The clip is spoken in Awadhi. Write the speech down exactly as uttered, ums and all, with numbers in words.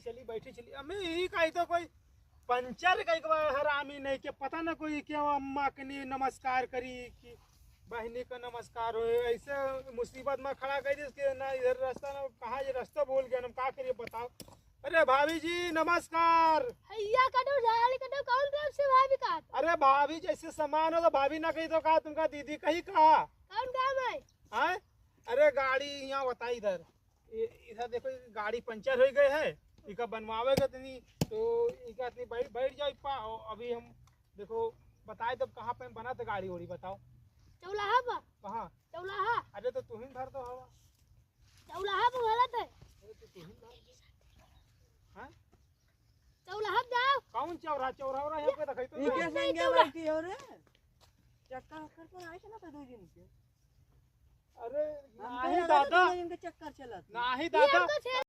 चली, बैठी चली। अम्मी, ई काई तो कोई पंचर कई के बा, हरामी नहीं के, पता ना कोई क्यों अम्मा के नहीं नमस्कार करी कि बहनी का नमस्कार हो। ऐसे मुसीबत में खड़ा कर दिस के ना इधर रास्ता ना कहाँ, ये रास्ता भूल गया, हम का करिए बताओ। अरे भाभी जी नमस्कार। हैया कटो, झाड़ी कटो, कौन काम से भाभी का? अरे भाभी जैसे समान हो तो भाभी ना कही तो का, तुमका दीदी कही का? कौन काम है? हैं? अरे गाड़ी यहाँ बताई इधर। ये इधर देखो, ये गाड़ी पंचर हो गए है, इका बनवावे के तनी, तो इका तनी बैठ, बैठ जाओ इप्पा। और अभी हम देखो बताए तब कहाँ पे बना था गाड़ी ओड़ी, बताओ। चौलाहा पर। कहाँ? चौलाहा। अरे तो तुहिन धर तो हवा। चौलाहा पर गलत है। अरे तो तुहिन धर। हाँ? चौलाहा पर जाओ। कौन चौराहा? चौराहा हो रहा है, ये, हमको दिखाई तो ये नहीं। क्या ये संज्ञा चौराहा। बैठी हो रे? चक्कर वक्कर तो नहीं चला था दो दिन के। अरे हम तो नहीं लगा दादा। था इनके चक्कर चला था। नहीं ये दादा। हमको छे-